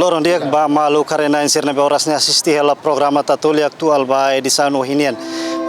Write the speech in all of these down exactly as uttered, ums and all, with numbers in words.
Loron di'ak ba maluk haree-na'in sira ne'ebé oras ne'e asiste hela programa Tatoli Atuál ba edisaun ohin nian.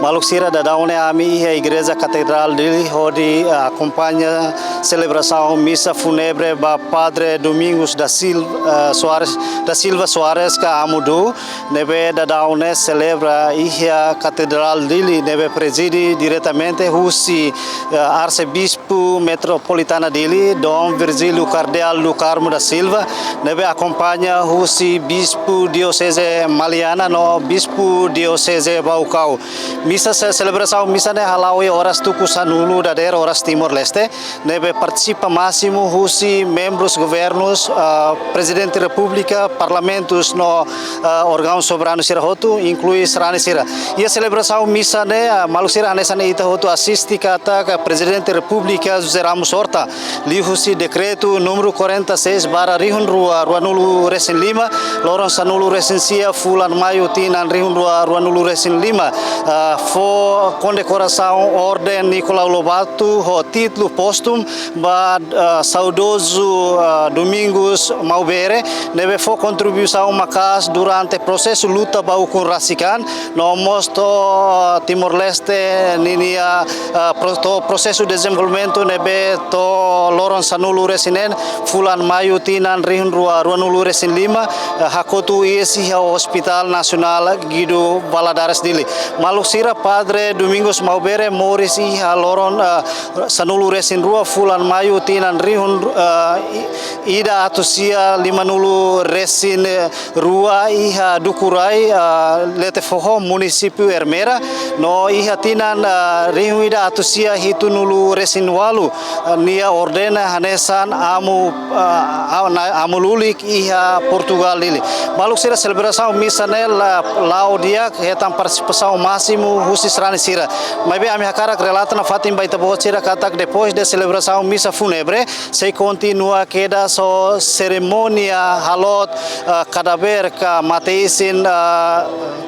Maluk sira, daudaun ne'e ami iha Igreja Katedrál Dili hodi, ah, akompaña selebrasaun misa fúnebre ba Padre Domingos da Sil-, ah, Soares, da Silva Soares ka Amu Du, ne'ebé daudaun ne'e selebra iha Katedrál Dili ne'ebé prezide diretamente husi, ah, Arsebispu Bispu Metropolitana Dili, Dom Virgílio Cardeal do Carmo da Silva, ne'ebé akompaña husi Bispu Dioseze Maliana no Bispu Dioseze Baucau. Misa se-, selebrasaun misa ne'e hala'o iha oras tuku sanulu dadeer oras Timor-Leste, ne'ebé partisipa másimu husi membrus governus, ah, Prezidente Repúblika, parlamentus no, ah, órgaun soberanu sira hotu, inklui sarani sira. Iha selebrasaun misa ne'e, ah, maluk sira, hanesan ita hotu asiste katak Prezidente Repúblika José Ramos Horta, liuhusi dekretu númeru quarenta e seis barra rihun rua ruanulu resin lima, loron sanulu resin sia fulan Maiu tinan rihun rua ruanulu resin lima, ah, fó kondekorasaun Orden Nicolau Lobato ho títulu póstumu ba, ah, saudozu, ah, Domingos Maubere, ne'ebé fó kontribuisaun maka'as durante prosesu luta ba ukun rasik an, no mós to'o, ah, Timor-Leste ninia, ah, pro-, to'o prosesu dezenvolvimentu ne'ebé to'o loron sanulu resin neen fulan Maiu tinan rihun rua ruanulu resin lima, ah, hakotu iis iha Hospital Nasionál Guido Valadares Dili. Maluk sira, Padre Domingos Maubere moris iha loron, ah, sanulu resin rua fulan Maiu tinan rihun, ah, i-, ida atus sia limanulu resin, eh, rua iha Dukurai, ah, Lete Foho, munisípiu Ermera, no iha tinan, ah, rihun ida atus sia hitunulu resin walu, ah, nia ordena hanesan amu, ah, a-, na-, amu lulik iha Portugal Dili. Maluk sira, selebrasaun misa ne'e la-, la'o di'ak, hetan partisipasaun másimu husi sarani sira. Maibé ami hakarak relata nafatin ba ita-boot sira katak depois de selebrasaun misa fúnebre, sei kontinua kedas ho serimónia halot, ah, kadáver ka mate-isin, ah,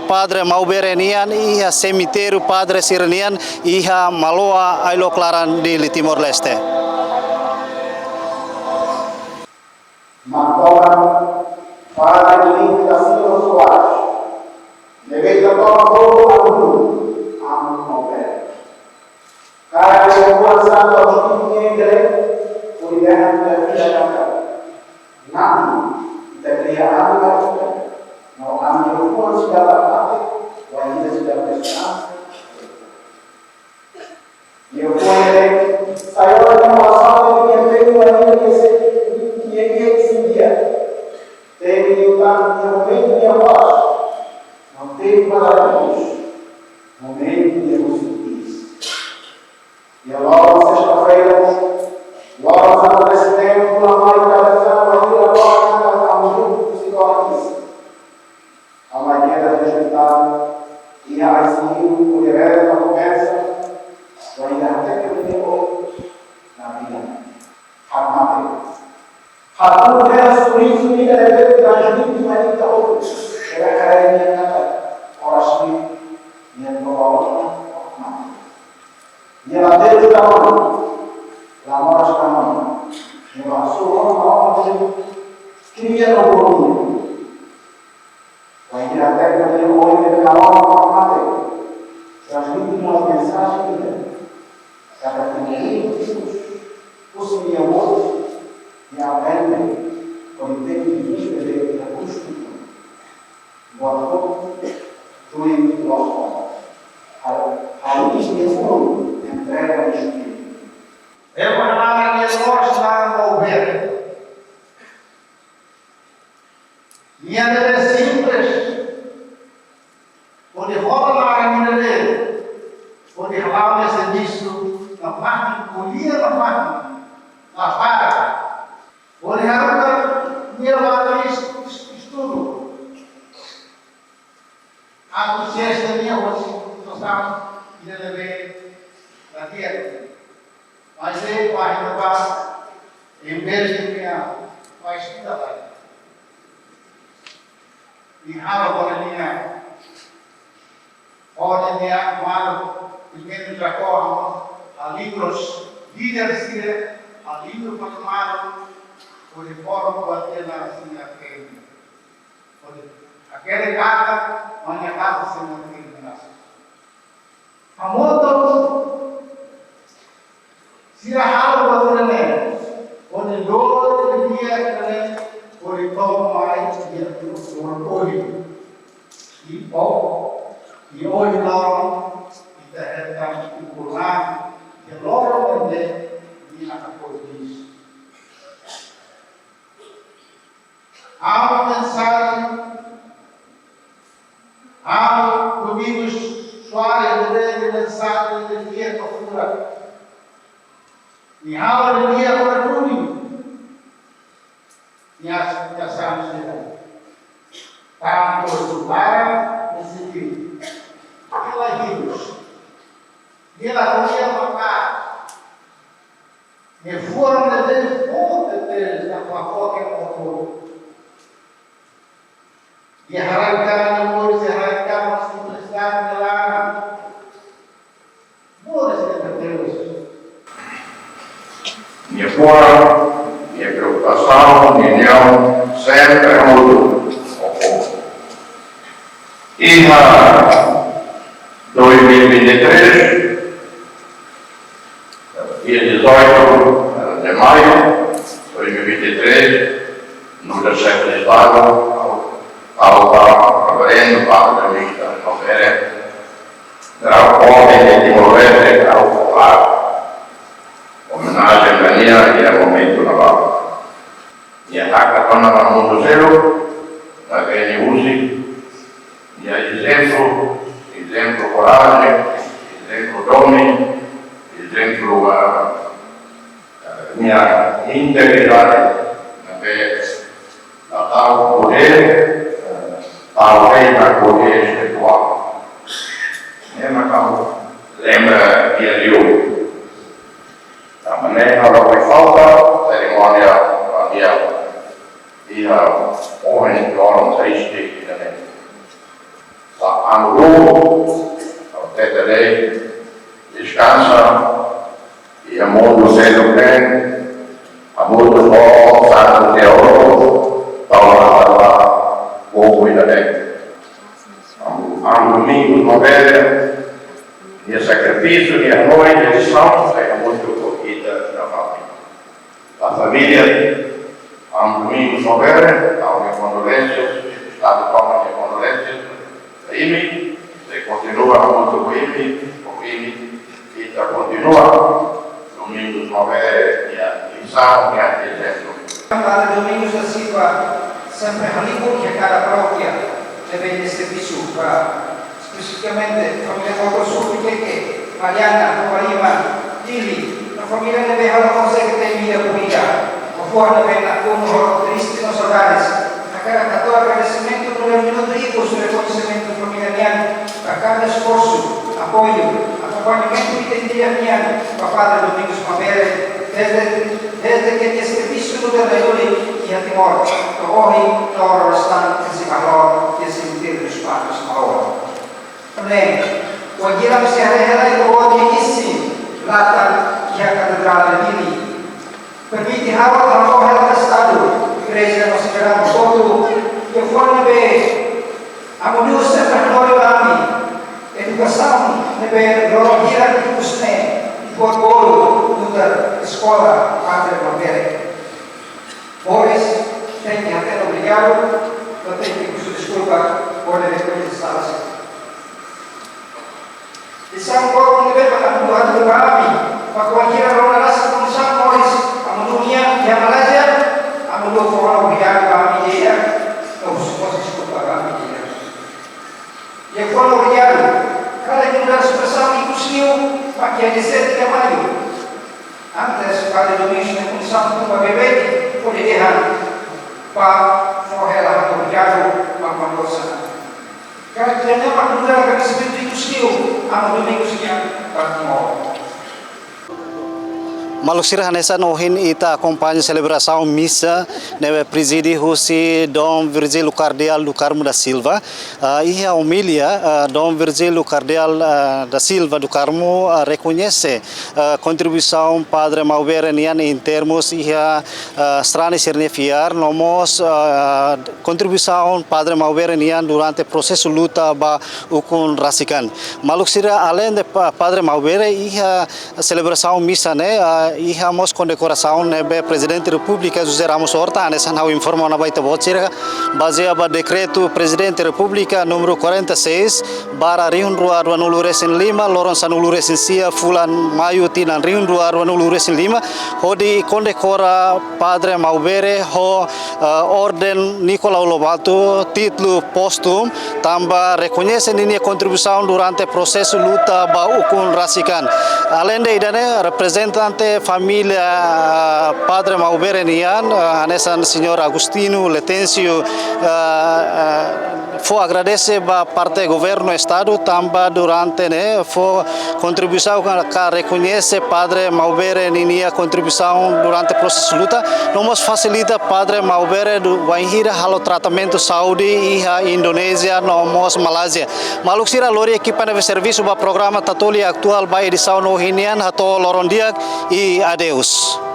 Padre Maubere nian iha semitériu padre sira-nian iha Maloa, Ailok Laran, Dili, Timor-Leste. Matoran Padre Domingos da Silva Soares, ne'ebé ita toman hotu Amu Du, Amu Maubere. Karik nia fuan santu aos ki'ik nian bele, hodi dehan ita-nia vida katak: Na'i, ita kria ami ba ita, no ami-nia fuan seidauk mate, wainhira seidauk esperansa. Nia fuan ne'e, sai ona nia orasaun ne'ebé nia fó ba nia, nia se-, nia, nia, nia se dia. Temi liután nia momentu nia moras, no temi para Deus momentu nia husik iis. Iha loron sesta-feira, loron sanulu resin neen fulan Maiu, kada fulan Maiu, loron sanulu resin neen fulan Maiu, Amu Du sei to'o iis. Amu Du keta hospitál, iha I C U, hodi reza no konversa, wainhira hateke nia oin, nia vida hakmatek. Hatudu hela sorrisu ida ne'ebé transmite mai ita hotu. Sira haree nia katak oras ne'e nia toba ona, mate. Nia la de'it tiha ona, la moras tiha ona. Nia bá hasoru ona, la ona, kria no bolu nia. Wainhira hateke nia oin ne'ebé la ona, mate, transmite ona mensajen ida katak nia ikus, husi nia moris, nia aprende hodi temi ikus ne'ebé iha kustu. Buat hotu tuir loos ona. Hal, hal ini nia uluk entrega nia espíritu. Ema naran nia loos naran Maubere. Nia ne'ebé simples, hodi hola naran ida-ne'e, hodi hala'o nia servisu nafatin, ko'alia nafatin, la para. Hodi haruka nia laran es-, es-, estudu. Atu ses nia hosi situasaun ida ne'ebé la di'ak. Maibé, bainhira bá, em vez de nia bá estuda, nia halo hodi nia, hodi nia malu, primeiru Jacob, halo livru, líder sira, halo livru para malu, hodi forma buat ida ne'ebé sira aprende. Hakerek katak, mane katak sira mungkin merasa. Hamutuk sira halo buat ne'e, hodi lori di'ak ne'e, hodi to'o mai di'ak tuur ohin. I o, i ohin loron, ita hetan ukur na'in, i loron ne'e, i ata kodis. Ha'u mensajen, ha'u Domingos Soares, ne'ebé mensajen ne'e di'ak ka furak. Nia halo di'ak ka duni. Nia, nia sanse. Tantu sumara musiki. Nia la hirus. Nia la ko'alia maka. Nia fuan ne'e dele fó tete na papoke motor. Nia haraika, nia moris, nia haraika, mas simplisidade nia laran. Moris nia Deus. Nia fuan, nia preokupasaun, nia neon, sempre hamutuk ho povu. Iha dois mil e vinte e três, dia dezoito de maio de dois mil e vinte e três, no terceiro estado, ao, ao, ao reverendo Padre Luís Mambere, grau jovem de Timor-Leste, grau popular. Homenagem a Maria e a momento na barra. Nia hakat ona ba mundu seluk, na N U C, nia ezemplu, ezemplu korajen, ezemplu domin, ezemplu, ah, ah, nia integridade, na pe, na tau poder, ah, tau rei na poder espiritual. Nia mak ha'u lembra dia liu. Tanba ne'e ha'u la bele falta serimónia ba dia iha ohin loron triste ida-ne'e. Sa anu rua, ha'u tete de'it, deskansa, iha mundu seluk ne'e, hamutuk ho Santu Teodoro, tau hatama povu ida-ne'e. Amu, Amu Domingos Mambere, nia sakrifísiu, nia hanoin, nia lisaun, sai hamutuk ho ita na família. A família Amu Domingos Mambere, ha'u-nia kondolénsias, estadu tomak nia kondolénsias ba imi, sei kontinua hamutuk ho imi, ho imi, ita kontinua Domingos Mambere nia lisaun, nia ezemplu. Padre Domingos da Silva sempre halibur iha kada parókia ne'ebé nia servisu ba, espesifikamente família Cocosul, Viqueque, Mariana, Covalima, Dili, no família ne'ebé halo konsege temi ida ho ida. Ho fuan ne'ebé nakonu ho triste no saudades, hakarak hato'o agradesimentu no minutu ikus rekoñesimentu família nian ba kada esforsu, apoiu, akompañamentu i identidade nian ba Padre Domingos Mambere, dezde, dezde ke nia servisu nu'udar rai-lulik iha Timor, to'o ohin, to'o restante simbahor iha Cemitério dos Padres Maroa. Ne'e, wainhira ami sei haree hela iha boot nia isin latan iha Katedrál Dili. Permite ha'u hato'o hela ba estadu, igreja no sidadaun hotu, iha fuan ne'ebé Amu Domingos sempre hanorin ba ami, edukasaun ne'ebé loron hirak ikus ne'e, i buat bolu nu'udar eskola Padre Mambere. Moris, tenke hatene obrigadu, no tenke husu deskulpa, hodi rekoñese sala sira. Lisaun boot ne'ebé mak Amu Domingos hato'o ba ami, mak wainhira rona rasik kondisaun moris Amu Domingos nian iha Malázia, Amu Domingos fó ona obrigadu ba ami di'ak, no husu mós deskulpa ba ami di'ak. Nia fó ona obrigadu, karik nu'udar espresaun ikus liu, ba dia dezassete de maio. Antes, Padre Domingos nia kondisaun tun ba bebé, hodi dehan, ba fó hela hato'o obrigadu ba Amu Domingos. Karik ida-ne'e mak nu'udar agradesimentu ikus liu, Amu Domingos nian ba Timor. Maluk sira, hanesan ohin ita akompaña selebrasaun misa ne'ebé prezide husi Dom Virgílio Kardeál do Carmo da Silva. Ah, iha omilia, ah, Dom Virgílio Kardeál, ah, da Silva do Carmo, ah, rekoñese, ah, kontribuisaun Padre Maubere nian em termos iha, ah, sarani sira-nia fiar, no mós, ah, kontribuisaun Padre Maubere nian durante prosesu luta ba ukun rasik an. Maluk sira, além de Pa-, Padre Maubere, iha selebrasaun misa ne'e, ah, iha mós kondekorasaun ne'ebé Prezidente Repúblika José Ramos Horta, hanesan ha'u informa ona ba ita-boot sira, bazeia ba dekretu Prezidente Repúblika númeru quarenta e seis barra rihun rua ruanulu resin lima, loron sanulu resin sia fulan Maiu tinan rihun rua ruanulu resin lima, hodi kondekora Padre Maubere ho, ah, Orden Nicolau Lobato, títulu póstumu, tanba rekoñese ninia kontribuisaun durante prosesu luta ba ukun rasik an. Além de ida-ne'e, reprezentante família, ah, Padre Maubere nian, ah, hanesan Señór Agostinho Letêncio, ah, ah, fó agradese ba parte governu estadu tanba durante ne'e fó kontribuisaun ka, ka rekoñese Padre Maubere ninia kontribuisaun durante prosesu luta, no mós fasilita Padre Maubere du-, wainhira halo tratamentu saúde iha Indonézia no mós Malázia. Maluk sira, lori ekipa ne'ebé servisu ba programa Tatoli Atuál ba edisaun ohin nian, hato'o loron di'ak i adeus.